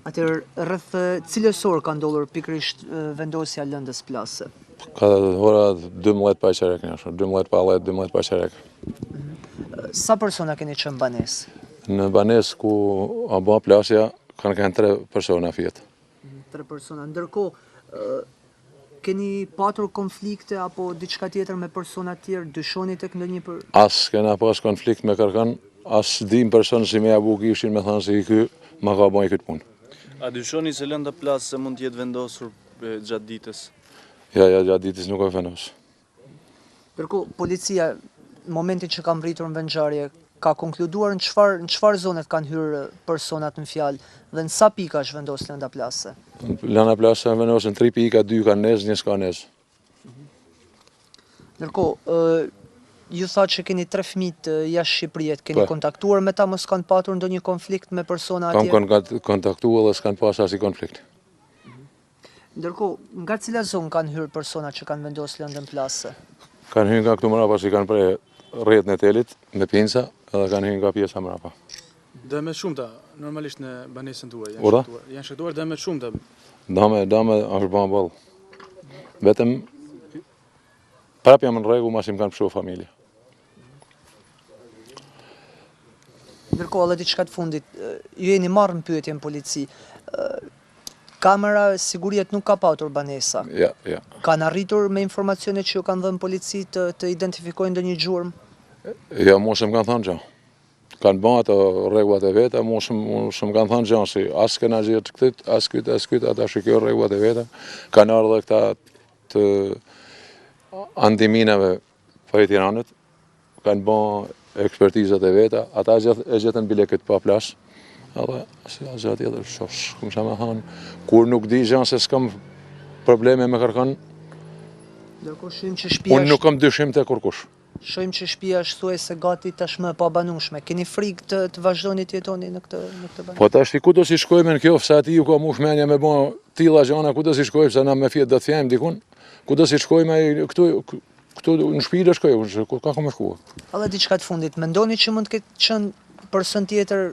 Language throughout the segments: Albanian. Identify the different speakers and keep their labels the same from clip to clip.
Speaker 1: Atëherë, rreth cilës orë ka ndodhur pikërisht vendosja e lëndës plasëse?
Speaker 2: Ka ora 12 pa çerek një, 12 pa 10, 12 pa çerek.
Speaker 1: Sa persona keni qenë në banesë?
Speaker 2: Në banesë ku a ba plasja, kanë qenë tre persona fjetë.
Speaker 1: Tre persona. Ndërkohë, keni patur konflikte apo diçka tjetër me persona të tjerë? Dyshoni tek ndonjë për
Speaker 2: As kena pas konflikt me kërkën, as dim person si me ja bu gishtin me thanë se i ky ma ka ba këtë punë.
Speaker 3: A dyshoni se lënda plasëse mund të jetë vendosur gjatë ditës?
Speaker 2: Ja, ja, gjatë ditës nuk e vendos.
Speaker 1: Ndërkohë, policia në momentin që ka mbërritur në vendngjarje, ka konkluduar në çfarë në çfarë zonet kanë hyrë personat në fjalë dhe në sa pika është vendosur lënda plasëse?
Speaker 2: Lënda plasëse është vendosur në tri pika, dy kanë ndez, një s'ka ndez.
Speaker 1: Ndërkohë, ju thatë që keni tre fëmijët jashtë Shqipërie, keni
Speaker 2: po.
Speaker 1: kontaktuar me ta, mos kanë patur ndonjë konflikt me persona
Speaker 2: atje? Kam kontaktuar dhe s'kanë pas asnjë konflikt.
Speaker 1: Ndërkohë, nga cila zonë kanë hyrë personat që kanë vendosur lëndën plasëse?
Speaker 2: Kanë hyrë nga këtu mrapa si kanë pre rrjetën e telit me pinca edhe kanë hyrë nga pjesa mrapa.
Speaker 4: Dëme të shumta, normalisht në banesën tuaj janë shkaktuar. Janë shkaktuar dëme të shumta.
Speaker 2: Dëme, dëme është bën boll. Vetëm prap jam në rregull masi më kanë pshtu familja.
Speaker 1: Ndërkohë edhe diçka të fundit, ju jeni marrë në pyetje në polici. Kamera sigurie nuk ka patur banesa.
Speaker 2: Ja, ja.
Speaker 1: Kanë arritur me informacionet që ju kanë dhënë polici të, të identifikojnë ndonjë gjurmë?
Speaker 2: Jo, mu s'më kanë thënë gjë. Kanë bërë ato rregullat e veta, mu s'më kanë thënë gjë, si as kena gjetë këtë, as këtë, as këtë, ata shikojnë rregullat e veta. Kanë ardhur edhe këta të antiminave prej Tiranës, kanë ba ekspertizat e veta, ata e gjetën bile këtë pa plas, edhe si asgjë tjetër, s'kum ça me thanë, kur nuk di gjë se s'kam probleme me kërkon,
Speaker 1: Ndërkohë shohim që shtëpia
Speaker 2: Unë nuk kam dyshim te kurkush.
Speaker 1: Shohim që shtëpia është thuajse gati tashmë e pabanueshme. Keni frikë të të vazhdoni të jetoni në këtë në
Speaker 2: këtë banesë? Po tash ku do si shkojmë në kjo, se aty ju ka mush mendja me bë tilla gjana, ku do si shkojmë se na me fjet do të fjejmë dikun. Ku do si shkojmë ai këtu Këtu në shtëpi do shkoj, unë ku ka ku me shku.
Speaker 1: Edhe diçka të fundit, mendoni që mund të ketë qenë person tjetër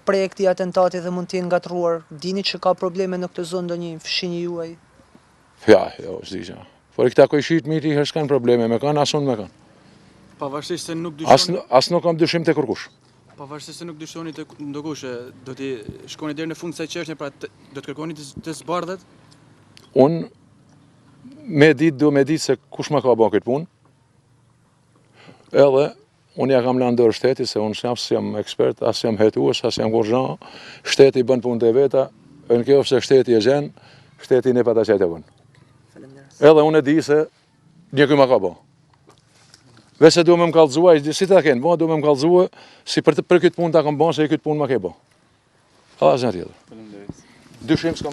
Speaker 1: pre e këtij atentati dhe mund të jenë ngatërruar? Dini që ka probleme në këtë zonë ndonjë fqinj i juaj?
Speaker 2: Ja, jo, s'di gjë. Por këta kojshitë mi ti s'kanë probleme me kanë, as unë me kanë.
Speaker 4: Pavarësisht se nuk dyshoni...
Speaker 2: As, as nuk kam dyshim te kërkush.
Speaker 4: Pavarësisht se nuk dyshoni te ndokush, do t'i shkoni deri në fund kësaj çështje, pra të, do të kërkoni të, të zbardhet?
Speaker 2: Unë Me ditë, du me ditë se kush ma ka ba këtë punë. Edhe, unë ja kam lanë n'dorë shtetit, se unë as jam ekspert, as jam hetues, as jam kurgja. Shteti bën punët e veta, në qoftë se shteti e gjen, shteti në pata qajtë e bën. Edhe unë e di se një ky ma ka ba. Veç se du me më kallzua, si ta kenë, bo, du me më kallzua, si për, për këtë punë ta kam ba, se i këtë punë ma ke ba. Asgjë tjetër. Dyshim s'kam.